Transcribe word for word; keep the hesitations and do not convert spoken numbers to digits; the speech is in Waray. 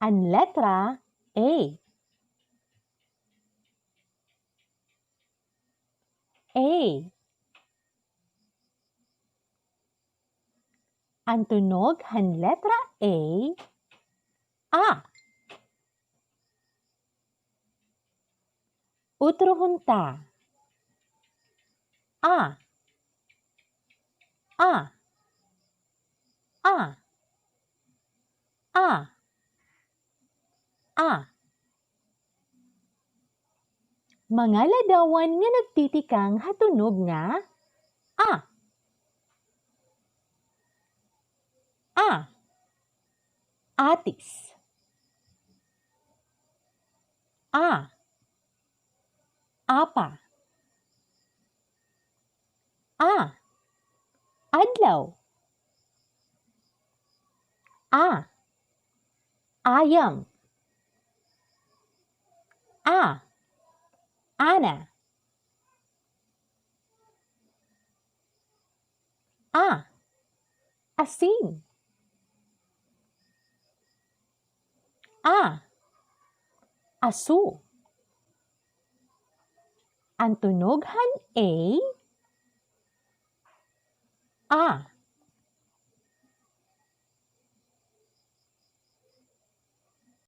An letra A. A. An tunog han letra A, a. Utrohon ta. A. A. A. A. A. Mga ladawan nga nagtitikang ha tunog nga a. A. Atis. A. Apa. A. Adlaw. A. Ayam. A. Ana. A. Asin. A. Aso. An tunog han A, a.